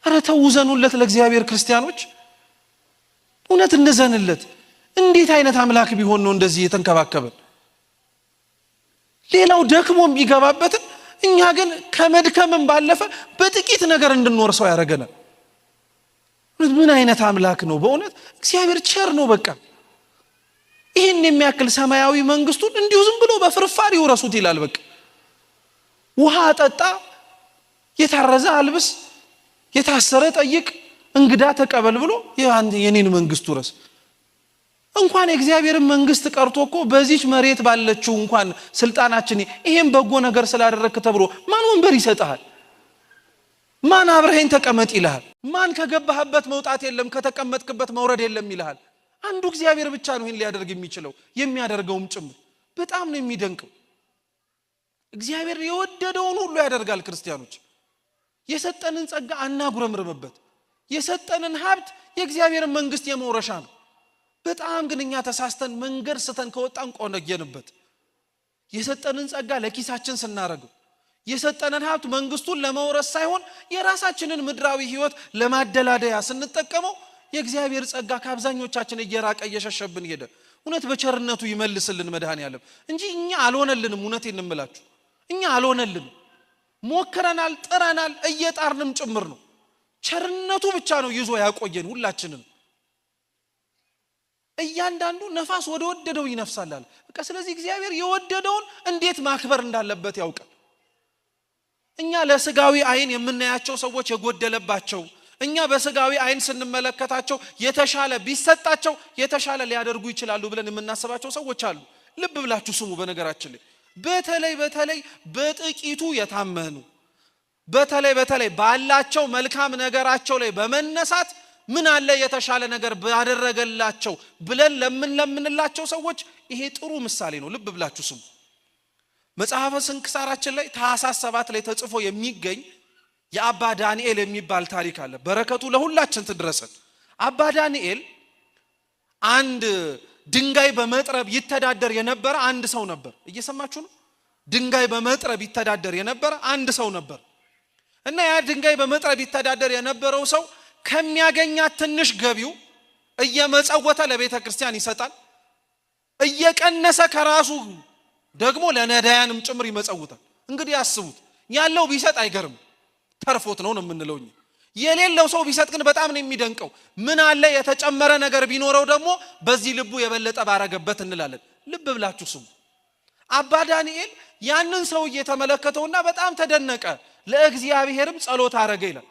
ኧረ ተው ዘኑለት ለእግዚአብሔር ክርስቲያኖች፣ እውነት እንዘንለት። እንዴት አይነት አምላክ ቢሆን ነው እንደዚህ የተንከባከበን? ሌላው ደክሞ የሚገባበትን እኛ ግን ከመድከምም ባለፈ በጥቂት ነገር እንድንወርሰው ያደረገናል። ምን አይነት አምላክ ነው? በእውነት እግዚአብሔር ቸር ነው። በቃ ይህን የሚያክል ሰማያዊ መንግስቱን እንዲሁ ዝም ብሎ በፍርፋሪ ይውረሱት ይላል። በቃ ውሃ አጠጣ፣ የታረዘ አልብስ፣ የታሰረ ጠይቅ፣ እንግዳ ተቀበል ብሎ የኔን መንግስት ውረስ። እንኳን የእግዚአብሔርን መንግስት ቀርቶ እኮ በዚች መሬት ባለችው እንኳን ስልጣናችን ይሄን በጎ ነገር ስላደረግክ ተብሎ ማን ወንበር ይሰጥሃል? ማን አብረኸኝ ተቀመጥ ይልሃል? ማን ከገባህበት መውጣት የለም ከተቀመጥክበት መውረድ የለም ይልሃል? አንዱ እግዚአብሔር ብቻ ነው ይህን ሊያደርግ የሚችለው የሚያደርገውም ጭምር። በጣም ነው የሚደንቀው። እግዚአብሔር የወደደውን ሁሉ ያደርጋል። ክርስቲያኖች የሰጠንን ጸጋ አናጉረምርምበት። የሰጠንን ሀብት የእግዚአብሔርን መንግስት የመውረሻ ነው። በጣም ግን እኛ ተሳስተን መንገድ ስተን ከወጣን ቆነየንበት። የሰጠንን ጸጋ ለኪሳችን ስናረገው፣ የሰጠንን ሀብት መንግስቱን ለመውረስ ሳይሆን የራሳችንን ምድራዊ ህይወት ለማደላደያ ስንጠቀመው የእግዚአብሔር ጸጋ ከአብዛኞቻችን እየራቀ እየሸሸብን ሄደ። እውነት በቸርነቱ ይመልስልን መድኃኔዓለም እንጂ እኛ አልሆነልንም። እውነቴን እንምላችሁ እኛ አልሆነልንም። ሞክረናል፣ ጥረናል፣ እየጣርንም ጭምር ነው። ቸርነቱ ብቻ ነው ይዞ ያቆየን ሁላችንን። እያንዳንዱ ነፋስ ወደ ወደደው ይነፍሳል አለ። በቃ ስለዚህ እግዚአብሔር የወደደውን እንዴት ማክበር እንዳለበት ያውቃል። እኛ ለስጋዊ አይን የምናያቸው ሰዎች የጎደለባቸው፣ እኛ በስጋዊ አይን ስንመለከታቸው የተሻለ ቢሰጣቸው የተሻለ ሊያደርጉ ይችላሉ ብለን የምናስባቸው ሰዎች አሉ። ልብ ብላችሁ ስሙ። በነገራችን ላይ በተለይ በተለይ በጥቂቱ የታመኑ፣ በተለይ በተለይ ባላቸው መልካም ነገራቸው ላይ በመነሳት ምን አለ የተሻለ ነገር ባደረገላቸው ብለን ለምንለምንላቸው ሰዎች ይሄ ጥሩ ምሳሌ ነው። ልብ ብላችሁ ስሙ። መጽሐፈ ስንክሳራችን ላይ ታኅሳስ 7 ላይ ተጽፎ የሚገኝ የአባ ዳንኤል የሚባል ታሪክ አለ። በረከቱ ለሁላችን ትድረሰን። አባ ዳንኤል አንድ ድንጋይ በመጥረብ ይተዳደር የነበረ አንድ ሰው ነበር። እየሰማችሁ ነው? ድንጋይ በመጥረብ ይተዳደር የነበረ አንድ ሰው ነበር። እና ያ ድንጋይ በመጥረብ ይተዳደር የነበረው ሰው ከሚያገኛት ትንሽ ገቢው እየመጸወተ ለቤተ ክርስቲያን ይሰጣል። እየቀነሰ ከራሱ ደግሞ ለነዳያንም ጭምር ይመጸውታል። እንግዲህ አስቡት፣ ያለው ቢሰጥ አይገርም፣ ተርፎት ነው ነው የምንለው። የሌለው ሰው ቢሰጥ ግን በጣም ነው የሚደንቀው። ምን አለ የተጨመረ ነገር ቢኖረው ደግሞ በዚህ ልቡ የበለጠ ባረገበት እንላለን። ልብ ብላችሁ ስሙ። አባ ዳንኤል ያንን ሰው እየተመለከተውና በጣም ተደነቀ፣ ለእግዚአብሔርም ጸሎት አረገ ይላል።